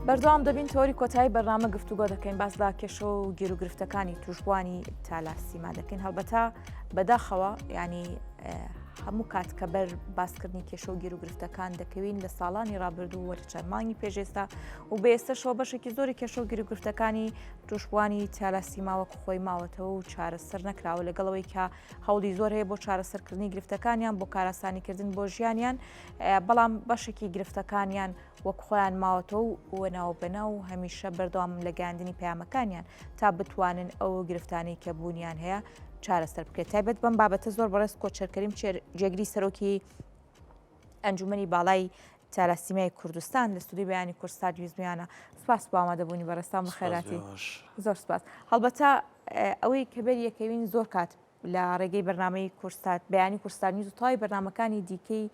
بەردەوام دەبین تۆری کۆتایی بەرنامە گفتوگۆ دەکەین باس لە کێشە و گیروگرفتەکانی توشبووانی تالاسیما دەکەین هەڵبەتە بەداخەوە ینی هەموو کات کە بەر باسکردنی کێشە و گیروگرفتەکان دەکەوین لە ساڵانی ڕابردوو وە چەند مانگی پێشێستا و بە ئێستەشەوە بەشێکی زۆری کێشە و گیروگرفتەکانی توشبووانی تالاسیما وەک خۆی ماوەتەوە و چارەسەر نەکراوە لەگەڵەوەی کە هەوڵی زۆر هەیە بۆ چارەسەرکردنی گرفتەکانیان بۆ کاراسانیکردن بۆ ژیانیان بەڵام بەشێکی گرفتەکانیان وەک خۆیان ماوەتەوە و ناوبەناو و هەمیشە بەردەوامن لە گەیاندنی پەیامەکانیان تا بتوانن ئەو گرفتانەی کە بوونیان هەیە چارەسەر بکرێت تایبەت بەم بابەتە زۆر بەڕێز کۆچەر کەریم جێگری سەرۆکی ئەنجومەنی باڵای تالاسیمیای کوردستان لە ستودیۆی بەیانی کوردستات ویزمیانە سپاس بۆ ئامادەبوونی بەڕێزتان بەخێراتی زۆر سپاس هەڵبەتە ئەوەی کە بەر یەکەوین زۆر کات لە ڕێگەی بەرنامەی کوردسات بەیانی کوردستان نیوز و تەواوی بەرنامەکانی دیکەی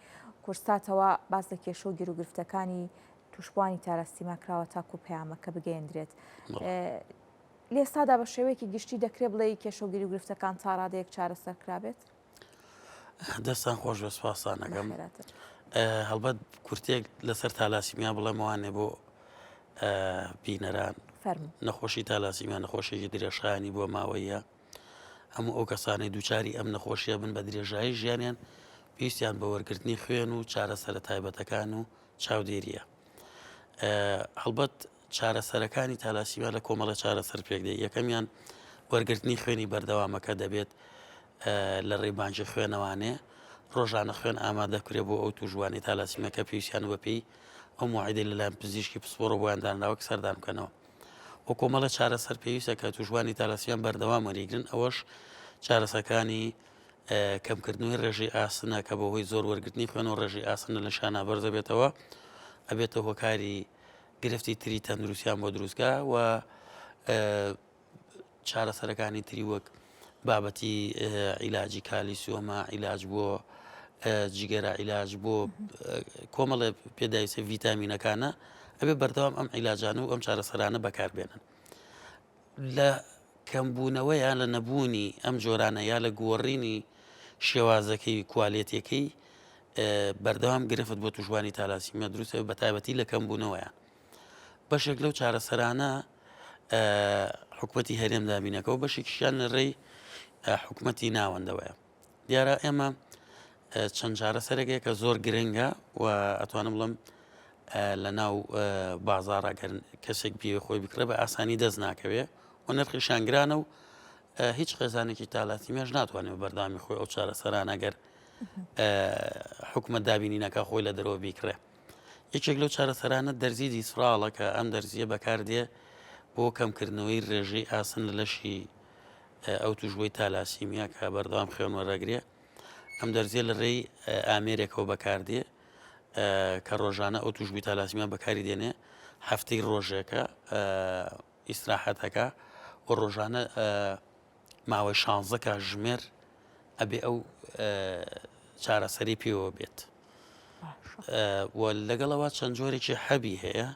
کوردساتەوە باس لە کێشە و گیروگرفتەکانی تووشبووانی تالاسیما کراوە تاکو پەیامەکە بگەیەندرێت. لێستادا بە شێوەیەکی گشتی دەکرێت بڵێ کێشە و گیروگرفتەکان تا ڕادەیەک چارەسەر کرابێت؟ دەستان خۆش بە سپاسانەکەم هەڵبەت کورتێک لەسەر تالاسیمیا بڵێمەوانێ بۆ بینەران نەخۆشی تالاسیمیا نەخۆشیێکی درێژخایانی بۆ ماوەیە هەموو ئەو کەسانەی دووچاری ئەم نەخۆشیە بن بە درێژایی ژیانیان پێویستیان بە وەرگرتنی خوێن و چارەسەرە تایبەتەکان و چاودێریە. هەڵبەت چارەسەرەکانی تالاسیمیا لە کۆمەڵە چارەسەر پێک دێ یەکەمیان وەرگرتنی خوێنی بەردەوامەکە دەبێت لە ڕێی بانکی خوێنەوانێ ڕۆژانە خوێن ئامادە کرێ بۆ ئەو توژوانی تالاسیمەکە پێویستیان بەپێی ئەو موعیدەی لەلایەن پزیشکی پسپۆڕ بۆیان دانراوە سەردان بکەنەوە. و کۆمەڵە چارەسەر پێویستە کە تووشبووانی تالاسیمیا بەردەوام وەریگرن ئەوەش چارەسەکانی کەمکردنەوەی ڕێژەی ئاسنە کە بەهۆی زۆر وەرگرتنی خوێن و ڕێژەی ئاسن لە لەشانا بەرزەبێتەوە ئەبێتە هۆکاری گرفتی تری تەندروستیان بۆ دروستکە و چارەسەرەکانی تری وەک بابەتی عیلاجی کالیسیۆمە، عیلاج بۆ جگەرە، عیلاج بۆ کۆمەڵێ پێداویستە ڤیتامینەکانە، ئەبێ بەردەوام ئەم عیلاجانە و ئەم چارەسەرانە بەکاربێنن. لە کەمبوونەوە یا لە نەبوونی ئەم جۆرانە یا لە گۆڕینی شێوازەکەی کوالێتیەکەی بەردەوام گرفت بۆ توشبوانی تالاسیمیا دروستە بە تایبەتی لە کەمبوونەوەیان. بەشێک لەو چارەسەرانە حکومەتی هەرێم دابینەکەەوە بەشێکیشیان لە ڕێی حکومەتی ناوەندەوەیە دیارە ئێمە چەند چارەسەرێکەیە کە زۆر گرنگە و ئەتوانم بڵم لە ناو بازاڕ گەر کەسێک بێ خۆی بکڕێ بە ئاسانی دەست ناکەوێ و نرخی شانگرانە و هیچ خێزانێکی تالاسیمیاش ناتوانێت بەردامی خۆی ئەو چارەسەرانە گەر حکومەت دابینی نەکە خۆی لە دەرەوە بیکڕێ. یەکێک لەو چارەسەرانە دەرزی دیسراڵە کە ئەم دەرزیە بەکاردێ بۆ کەمکردنەوەی ڕێژەی ئاسن لە لەشی ئەو توشبووی تالاسیمیا کە بەردەوام خوێن وەرەگرێ ئەم دەرزیە لە ڕێی ئامێرێکەوە بەکاردێ کە ڕۆژانە ئەو توشبووی تالاسیمیا بەکاری دێنێ هەفتەی ڕۆژێکە ئیسراحەتەکە و ڕۆژانە ماوەی شانزە کاتژمێر ئەبێ ئەو چارەسەری پێوە بێت و لەگەڵەوە چەند جۆرێکی حەبی هەیە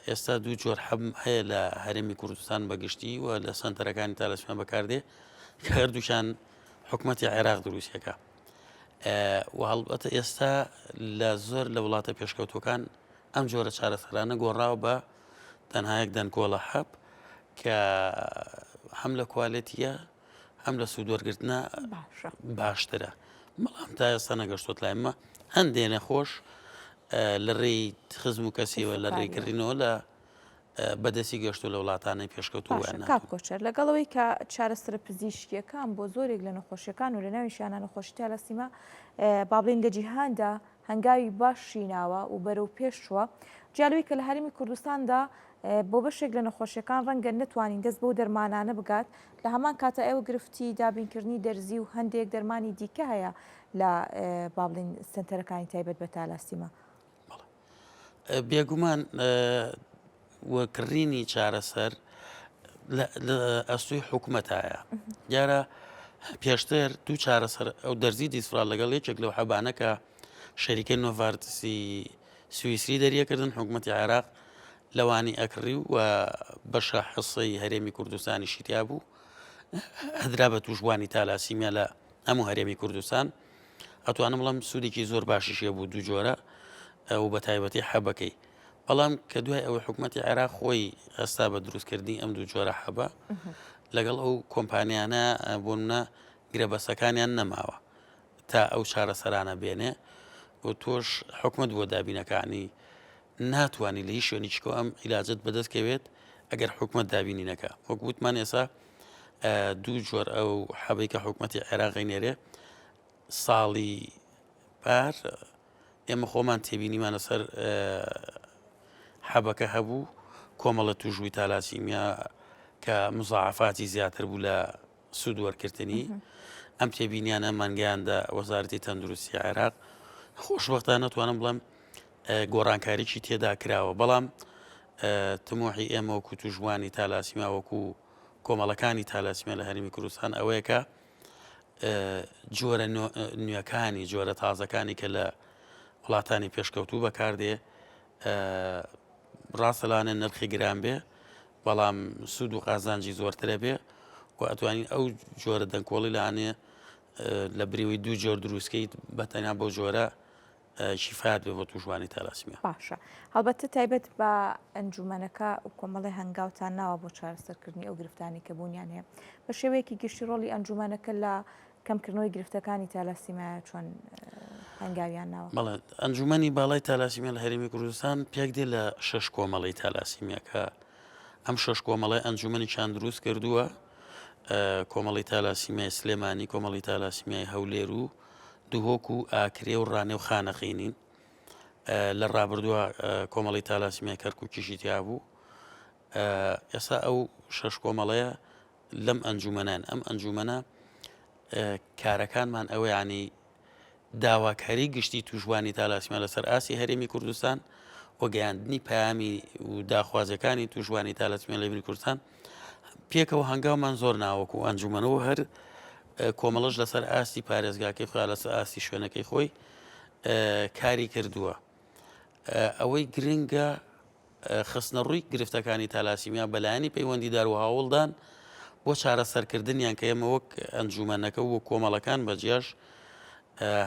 ئێستا دوو جۆر حەب هەیە لە هەرێمی کوردستان بەگشتی و لە سنتەرەکانی تالاسیمیا بەکاردێ کە هەردووکیان حکوومەتی عێراق دروستەکە و هەڵبەتە ئێستا لە زۆر لە وڵاتە پێشکەوتوەکان ئەم جۆرە چارەسەرانە گۆڕاوە بە تەنها یەک دەنکۆڵە حەب کە هەم لە کوالێتیە هەم لە سوودوەرگرتنە باشترە بەڵام تا ئێستا نەگەشتوت لای مە هەندێ نەخۆش لە ڕێی خزم و کەسیەوە لە ڕێی کڕینەوە لە بەدەستی گەشتو لە وڵاتانەی پێشکەوتوو کاک کۆچەر لەگەڵەوەی کە چارەسەرە پزیشکیەکان بۆ زۆرێک لە نەخۆشیەکان و لە ناویشیانە نەخۆشی تالاسیما با بڵێین لە جیهاندا هەنگاوی باشی ناوە و بەرەو پێش چووە، جیا لەوەی کە لە هەرێمی کوردستاندا بۆ بەشێک لە نەخۆشیەکان ڕەنگە نەتوانین دەست بەو دەرمانانە بگات، لە هەمان کاتا ئێوە گرفتی دابینکردنی دەرزی و هەندێک دەرمانی دیکە هەیە لە با بڵێین سەنتەرەکانی تایبەت بە تالاسیما. بێگومان و کڕینی چارەسەر لە ئەستۆی حکومەتایە دیارە پێشتر دوو چارەسەر ئەو دەرزی دیسفرال لەگەڵ یەکێک لەو حەبانە کە شەریکەی نۆڤارتسی سوئیسری دەریەکردن حکوومەتتی عێراق لەوانی ئەکڕی و بەشە حسەی هەرێمی کوردستانی شیتیا بوو ئەدرا بە توشبووانی تالاسیمیا لە هەموو هەرێمی کوردستان ئەتوانم بڵم سوودێکی زۆر باشیشێ بوو دوو جۆرە و بە تایبەتی حەبەکەی. بەڵام کە دوای ئەوەی حکوومەتی عێراق خۆی هەستا بە دروستکردنی ئەم دوو جۆرە حەبە لەگەڵ ئەو کۆمپانیانە بۆ نمونە گرێبەستەکانیان نەماوە تا ئەو چارەسەرانە بێنێ و تۆش حکومت بۆ دابینەکانی ناتوانانی لە هیچ شوێنیکەوە ئەم عیلاجت بەدەست کەوێت ئەگەر حکومت دابینی نەکە وەک وتمان ئێسا دوو جۆر ئەو حەبەی کە حکومەتی عێراقی نێرێ ساڵی پار ئێمە خۆمان تێبینیمان لەسەر حەبەکە هەبوو کۆمەڵە توشبووی تالاسیمیا کە مزاعفاتی زیاتر بوو لە سوود وەرکردنی ئەم تێبینیانە مانگەیاندا وەزارەتی تەندروستی عێراق خۆشببختانە توانم بڵێم گۆڕانکاریی تێدا کراوە بەڵام تموحی ئێمە وەکو توشبووانی تالاسیما وەکو کۆمەڵەکانی تالاسیمیا لە هەرێمی کوردستان ئەوەیە کە جۆرە نوێکانی جۆرە تازەکانی کە لە وڵاتانی پێشکەوتوو بەکاردێ ڕاستە لەوانەیە نرخی گران بێ بەڵام سوود و قازانجی زۆرترە بێ و ئەتوانین ئەو جۆرە دەنکۆڵی لەوانەیە لە بریوەی دوو جۆر دروستکەیت بە تەنیا بۆ جۆرە شیفات بێ بۆ تووشبووانی تالاسیمیا. باشە هەڵبەتە تایبەت بە ئەنجومەنەکە و کۆمەڵی هەنگاوتان ناوە بۆ چارەسەرکردنی ئەو گرفتانی کە بوونیان هەیە بە شێوەیەکی گشتی ڕۆڵی ئەنجومەنەکە لە کەمکردنەوەی گرفتەکانی تالاسیمایە چۆن هەنگاویان ناوە؟ بەڵێ ئەنجومەنی باڵای تالاسیمیا لە هەرێمی کوردستان پێک دێ لە شەش کۆمەڵەی تالاسیمیا کە ئەم شەش کۆمەڵەی ئەنجومەنێکیان دروست کردووە کۆمەڵی تالاسیمیای سلێمانی کۆمەڵی تالاسیمیای هەولێر و دهۆک و ئاکرێ و ڕانێ و خانەقینین لە ڕابردووە کۆمەڵی تالاسیمیای کەرکووکیشی تیا بوو ئێستا ئەو شەش کۆمەڵەیە لەم ئەنجومەنان ئەم ئەنجومەنە کارەکانمان ئەوە ینی داواکاری گشتی توشبوانی تالاسیمیا لەسەر ئاستی هەرێمی کوردستان و گەیاندنی پەیامی و داخوازیەکانی توشبوانی تالاسیمیا لە هەرێمی کوردستان پێکەوە هەنگاومان زۆر ناوەکو ئەنجومەنەوە هەر کۆمەڵەش لەسەر ئاستی پارێزگاکەی خۆیان لەسەر ئاستی شوێنەکەی خۆی کاری کردووە ئەوەی گرنگە خستنەڕووی گرفتەکانی تالاسیمیا بە لایەنی پەیوەندیدار و هەوڵدان بۆ چارەسەرکردنیان کە ئێمە وەک ئەنجومەنەکە و کۆمەڵەکان بە جیاش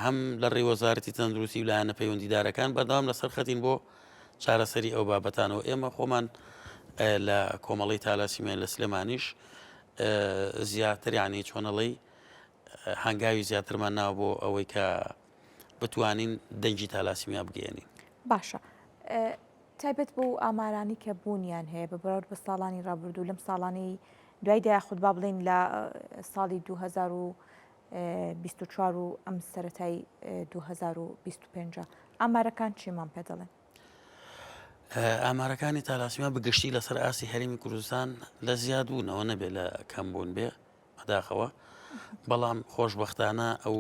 هەم لە ڕێی وەزارەتی تەندروستی و لایەنە پەیوەندیدارەکان بەردەوام لەسەر خەتین بۆ چارەسەری ئەو بابەتانەوە ئێمە خۆمان لە کۆمەڵی تالاسیمیا لە سلێمانیش زیاتر یعنی چۆنەڵی هەنگاوی زیاترمان ناوە بۆ ئەوەی کە بتوانین دەنگی تالاسیمیا بگەیەنین. باشە تایبەت بەو ئامارانەی کە بوونیان هەیە بە بەراورد بە ساڵانی ڕابردوو لەم ساڵانەی دوایدا یاخود با بڵێین لە ساڵی 2024 و ئەم سەرەتای 2025 ئامارەکان چیمان پێ دەڵێن؟ ئامارەکانی تالاسیما بەگشتی لەسەر ئاستی هەرێمی کوردستان لە زیادبوونەوە نەبێت لە کەمبوون بێ بەداخەوە بەڵام خۆشبەختانە ئەو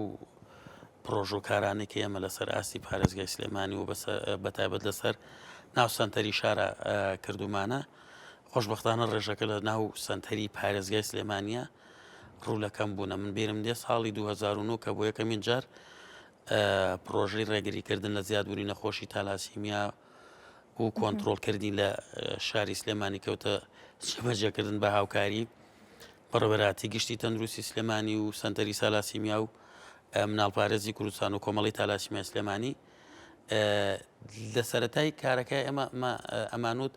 پرۆژە و کارانەی کە ئێمە لەسەر ئاستی پارێزگای سلێمانی و بەتایبەت لەسەر ناو سەنتەری شارە کردومانە خۆشببختانە ڕێژەکە لە ناو سەنتەری پارێزگای سلێمانە ڕوو لە کەم بوونە من بیرم دێ ساڵی 2009 کە بۆ یەکەمین جار پرۆژەی ڕێگریکردن لە زیادبوونی نەخۆشی تالاسیمیا و کۆنتترۆلکردنی لە شاری سلێمانی کەوتە جێبەجێکردن بە هاوکاری بەڕێوەبەرایەتی گشتی تەندروستی سلێمانی و سەنتەری سالاسیمیا و مناڵپارێزی کوردستان و کۆمەڵی تالاسیمیای سلێمانی لە سەتای کارەکە ئێمە ئەمانوت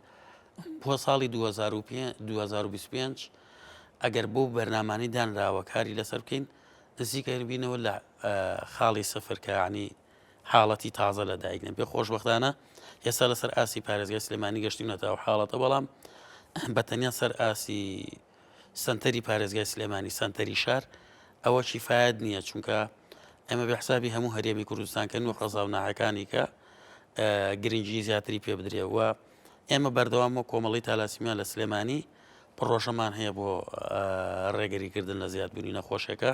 بۆ ساڵی 2025 ئەگەر بۆ بەرنمانی دانراوە کاری لەسەر بکەین نزیکە بینەوە لە خاڵی سفر کە ینی حاڵەتی تازە لە دایک نەبێ خۆشببختانە ئێستا لەسەر ئاسی پارێزگای سلێمانی گەشتینەتە ئەو حاڵەتە بەڵام بە تەنیا سەر ئاسی سەنتەری پارێزگای سلێمانی سەنتەری شار ئەوە کیفایەت نییە چونکە ئێمە بە حسابی هەموو هەرێمی کوردستان کەن و قەزا و ناحەکانی کە گرنگی زیاتری پێ بدرێ و ئێمە بەردەوام وە کۆمەڵی تالاسیمیا لە سلێمانی پڕۆژەمان هەیە بۆ ڕێگەریکردن لە زیادبوونی نەخۆشیەکە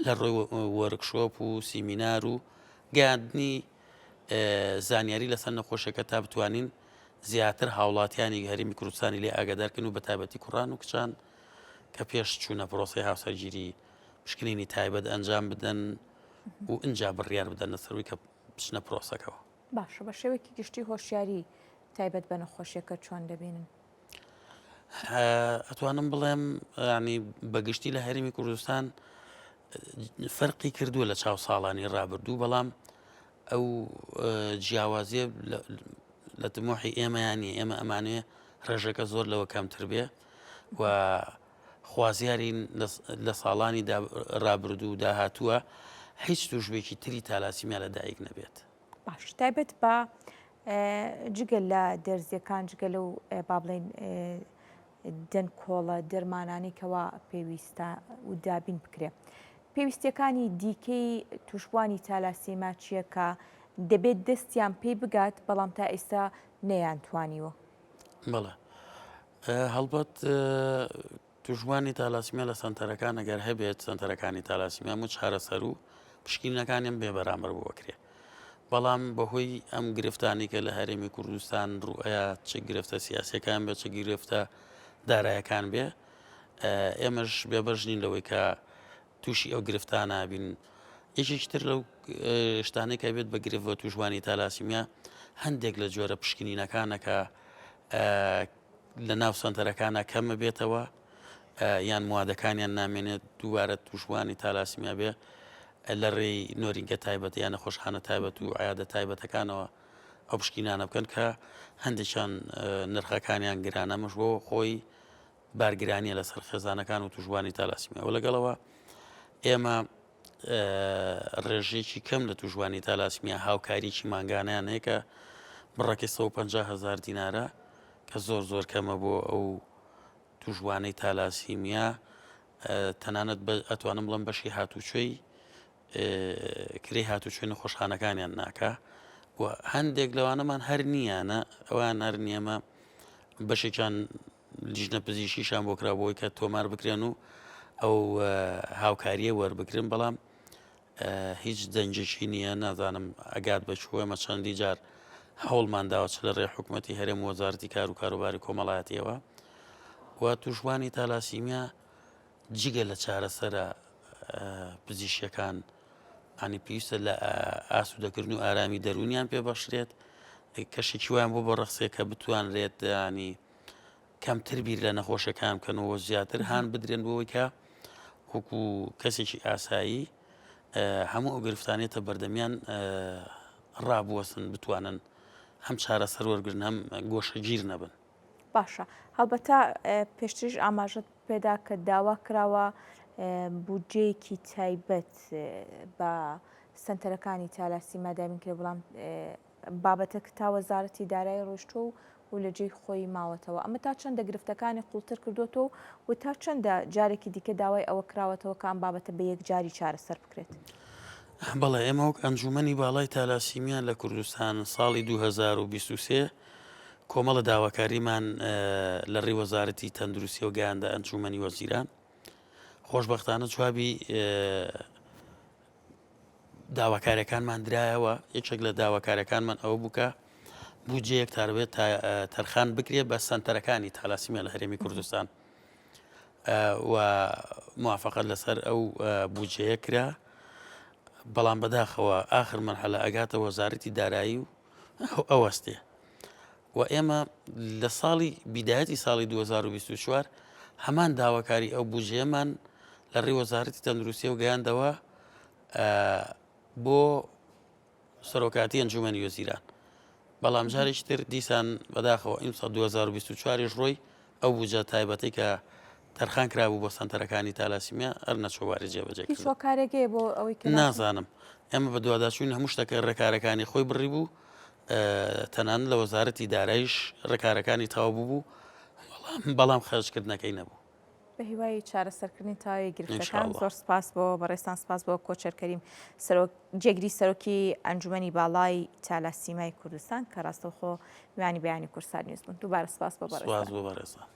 لە ڕووی وەرکشۆپ و سیمینار و گەیاندنی زانیاری لەسەر نەخۆشیەکە تا بتوانین زیاتر هاوڵاتیانی هەرێمی کوردستانی لێ ئاگادارکەن و بەتایبەتی کوڕان و کچان کە پێش چوونە پرۆسەی هاوسەرگیری پشکنینی تایبەت ئەنجام بدەن و ئینجا بڕیار بدەن لەسەروی کە بچنە پرۆسەکەوە. باشە بە شێوەیەکی گشتی هۆشیاری تایبەت بە نەخۆشیەکە چۆن دەبینن؟ ئەتوانم بڵێم ینی بەگشتی لە هەرێمی کوردستان فەرقی کردووە لە چاو ساڵانی ڕابردوو بەڵام ئەو جیاوازیە. لە تموحی ئێمەیان نیە، ئێمە ئەمانەوێ ڕێژەکە زۆر لەوە کەمتر بێ و خوازیارین لە ساڵانی ڕابردوو و داهاتووە هیچ تووشبێکی تری تالاسیمیا لە دایک نەبێت. باش تایبەت بە جگە لە دەرزیەکان جگە لەو با بڵێین دەنکۆڵە دەرمانانەی کەوا پێویستە و دابین بکرێ. پێویستیەکانی دیکەی توشبوانی تالاسیما چییە کە دەبێت دەستیان پێی بگات بەڵام تا ئێستا نەیانتوانیوە؟ بەڵێ هەڵبەت توشبوانی تالاسیمیا لە سەنتەرەکان ئەگەر هەبێت سەنتەرەکانی تالاسیمیا هەموو چارەسەر و پشکینەکانیان بێ بەرامبەر بۆ بکرێ بەڵام بەهۆی ئەم گرفتانی کە لە هەرێمی کوردستان ڕوئەیە چ گرفتە سیاسەکان بێ چ گرفتە دارایەکان بێ ئێمەش بێبەش نین لەوەی کە تووشی ئەو گرفتانە بین یەکێکی تر لەو شتانەی کە بێت بە گرفت بە تووشبوانی تالاسیمیا هەندێک لە جۆرە پشکنینەکانە کە لە ناو سەنتەرەکانە کەمە بێتەوە یان موادەکانیان نامێنێت دووبارە تووشبوانی تالاسیمیا بێ لە ڕێی نۆرینگە تایبەت یان نەخۆشخانە تایبەت و عیادە تایبەتەکانەوە ئەو پشکینانە بکەن کە هەندێکیان نرخەکانیان گرانە مش بۆ خۆی بارگرانیە لەسەر خێزانەکان و توشبوانی تالاسیمیا و لەگەڵەوە ئێمە ڕێژەیەکی کەم لە توشبوانی تالاسیمیا هاوکاریی مانگانیان هەیە کە بڕەکەی 150 هزار دینارە کە زۆر زۆر کەمە بۆ ئەو توشبوانەی تالاسیمیا تەنانەت ئەتوانم بڵم بەشی هاتوچۆی کرێی هاتوچۆی نەخۆشخانەکانیان ناکا و هەندێک لەوانەمان هەر نییانە ئەوان هەر نیەمە بەشێکیان لیژنە پزیشکیشان بۆ کرا بۆی کە تۆمار بکرێن و ئەو هاوکاریە وەربگرن بەڵام هیچ دەنگێکی نییە نازانم ئەگات بە کوێ ئێمە چەندی جار هەوڵمان داوە چ لە ڕێ حکوومەتی هەرێم وەزارتی کار و کاروباری کۆمەڵایەتیەوە و توشبوانی تالاسیمیا جگە لە چارەسەرە پزیشکیەکان ینی پێویستە لە ئاسوودەکردن و ئارامی دەروونیان پێ بەخشرێت کەشێکی وایان بۆ بەڕەخسێ کە بتوانرێت ینی کەمتر بیر لە نەخۆشەکان بکەنەوە زیاتر هاان بدرێن بۆەوەی کە وەکو کەسێکی ئاسایی هەموو ئەو گرفتانێتە بەردەمیان ڕابوەستن بتوانن هەم چارەسەر وەرگن هەم گۆشەگیر نەبن. باشە هەڵبەتە پێشتریش ئاماژەت پێدا کە داوا کراوە بودجەیەکی تایبەت بە سەنتەرەکانی تالاسیما دابین کرێ بەڵام بابەتەکە تا وەزارەتی دارایی ڕۆیشتووە و و لە جێی خۆی ماوەتەوە ئەمە تا چەندە گرفتەکانی قوڵتر کردوێتەوە و تا چەندە جارێکی دیکە داوای ئەوە کراوەتەوە کە ئەم بابەتە بە یەکجاری چارەسەر بکرێت. بەڵێ ئێمە وەک ئەنجومەنی باڵای تالاسیمیا لە کوردستان ساڵی 2023 کۆمەڵە داواکاریمان لە ڕێی وەزارەتی تەندروستیەوە گەیاندە ئەنجومەنی وەزیران خۆشبەختانە جوابی داواکاریەکانمان درایەوە یەکێک لە داواکارەکانمان ئەوە بوو کە بودجەیەک تاربێت تەرخان بکرێت بە سنتەرەکانی تالاسیمیا لە هەرێمی کوردستان و موافقەت لەسەر ئەو بودجەیە کرا بەڵام بەداخەوە ئاخر مەرحەلە ئەگاتە وەزارەتی دارایی و ئەوەستێ و ئێمە لە ساڵی بیدایەتی ساڵی 2024 هەمان داواکاری ئەو بودجەیەمان لە ڕێی وەزارەتی تەندروستیەوە گەیاندەوە بۆ سەرۆکاتی ئەنجومەنی وەزیران بەڵام جارێکی تر دیسان بەداخەوە ئیمساڵ 2024 یش ڕۆی ئەو بودجە تایبەتەی کە تەرخان کرابوو بۆ سەنتەرەکانی تالاسیمیا هەر نەچووە واری جێبەجێ هیچ هۆکارێک هەیە بۆ ئەوەی کە نازانم ئێمە بە دواداچوون هەموو شتەکە ڕێکارەکانی خۆی بڕی بوو تەنانەت لە وەزارەتی دارایش ڕێکارەکانی تەواو بوو بەڵام بەڵام خەرجکردنەکەی نەبوو. بە هیوای چارەسەرکردنی تەواوی گرفتەکان زۆر سپاس بۆ بەڕێزتان سپاس بۆ کۆچەر کەریم سەرۆک جێگری سەرۆکی ئەنجومەنی باڵای تالاسیمای کوردستان کە ڕاستەوخۆ میوانی بەیانی کوردسات نیوز بوون دووبارە سپاس بۆ بەڕێزتان. سپاس بۆ بەڕێزتان.